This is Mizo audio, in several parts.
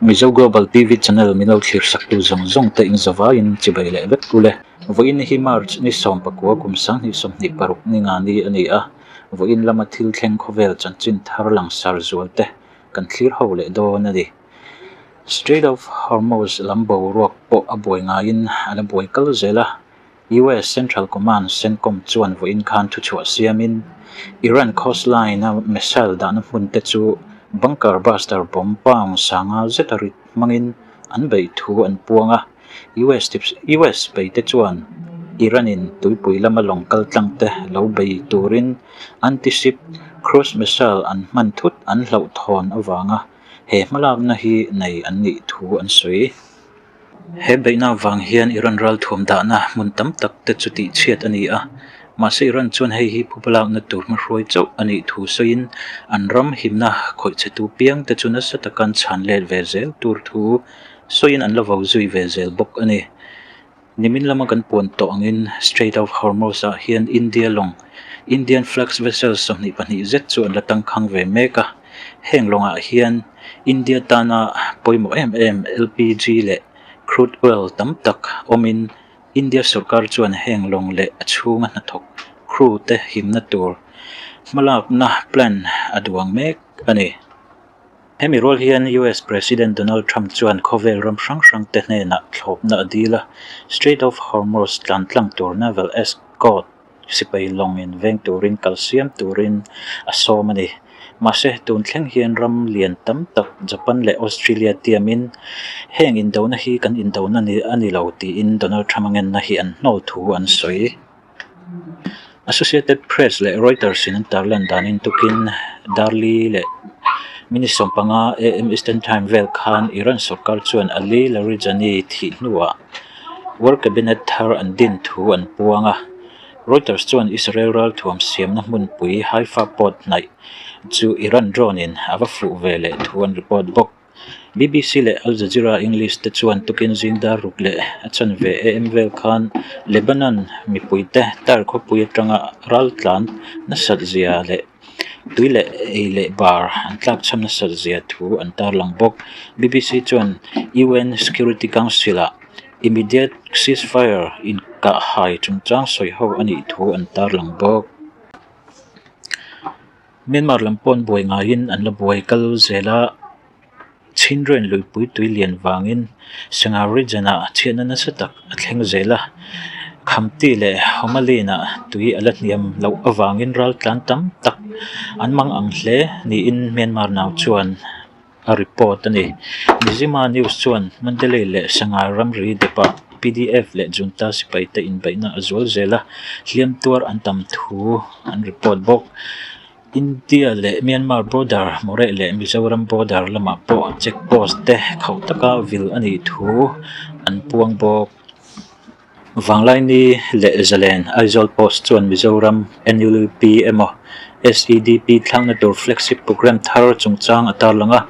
Mizo Global TV channel min lo thlir saktu zawng zawng te in zavaiin chibai leh vek ule. Vawiin hi March ni 19 kum 2026 ni nga ni a ni a, vawiin lama thil thleng khawvel chanchin thar langsar zual te kan thlir ho leh dawn a ni. Strait of Hormuz lam boruak pawh a buai ngaiin a la buai kal zel a, US Central Command, CENTCOM, chuan vawiin khan thuchhuah siamin Iran coastline-a missile dahna hmun te chu bunker buster bomb pound sanga zeta rit hmangin an beih thu an puang a. US US beite chuan Iran-in tuipui lama lawng kal tlang te lo bei turin anti-ship cruise missile an hman thut an hlauhthawn avanga he hmalakna hi nei an nih thu an sawi. He beihna avang hian Iran ralthuam dahna hmun tam tak te chu tihchhiat a ni a, mahse Iran chuan hei hi phubalakna tur hmahruai chauh a nih thu sawiin an ram himna khawih chhetu piang te chu nasa taka an chhan let ve zel tur thu sawiin an la vo zui ve zel bawk a ni. Nimin lama kan puan tawh angin Strait of Hormuz ah hian India lawng, Indian Flag Vessel 22 zet chu an la tangkhang ve mek a, heng lawngah hian India tana pawimawh em em LPG leh crude oil tam tak awmin India sorkar chuan heng lawng leh a chhunga hnathawk crew te himna tur hmalakna plan a duang mek a ni. Hemi rual hian US President Donald Trump chuan khawvel ram hrang hrang te hnenah thlawpna a dil a, Strait of Hormuz tlan tlang tur Naval Escort sipai lawng in veng turin kal siam turin a sawm a ni. Mahse, tun thleng hian ram lian tam tak Japan leh Australia tiamin heng indona hi kan indona a ni lo tiin Donald Trump a ngenna hi an hnawl thu an sawi. Associated Press leh Reuters in an tarlan danin tukin Darli leh minute 15 AM Eastern Time vel khan Iran sorkar chuan Ali Larijani thih hnuah War Cabinet thar an din thu an puang a. Reuters chuan Israel ralthuam siamna hmunpui Haifa port hnaih chu Iran drone in a va fuh ve leh thu an report bawk. BBC leh Al Jazeera English te chuan tukin zing dar ruk leh a chanve AM vel khan Lebanon mipuite Tyre khawpui atanga raltlan nasat zia leh tui leh ei leh bar an tlakchham nasat zia thu an tarlang bawk. BBC chuan UN Security Council ah immediate ceasefire inkahhai chungchang sawi ho a nih thu an tarlang bawk. Myanmar lam pawh an buai ngaiin an la buai kal zel a, Chhindren luipui tui lian vangin Sangha region ah chhiatna nasa tak a thleng zel a, Khamti leh Homalin ah tui a la hniam loh avangin raltlan tam tak an mang ang hle niin Myanmar nau chuan a report a ni. Mizzima News chuan Mandalay leh Sangha ramri depah PDF leh Junta sipai te inbeihna a zual zel a, hliam tuar an tam thu an report bawk. India leh Myanmar border Moreh leh Mizoram border lamah pawh check post te khauh taka vil a nih thu an puang bawk. Vanglaini leh Zalen Aizawl Post chuan Mizoram NLUP emaw SEDP thlakna tur flagship programme thar chungchang a tarlang a,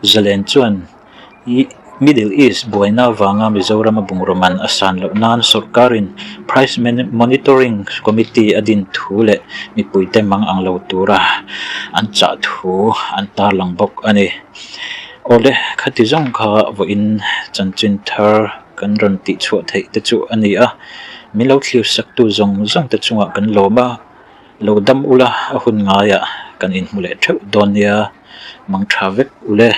Zalen chuan Middle East buaina avanga Mizoram a bungraw man a san loh nan sawrkarin Price Monitoring Committee a din thu leh mipuite mang ang lo tura an chah thu an tarlang bawk a ni. Awle, khati zawng kha vawiin chanchin thar kan rawn tihchhuah theih te chu a ni a, min lo thlir saktu zawng zawng te chungah kan lawm a, lo dam ula a hun ngaiah kan inhmu leh theuh dawn nia, mang tha vek ule.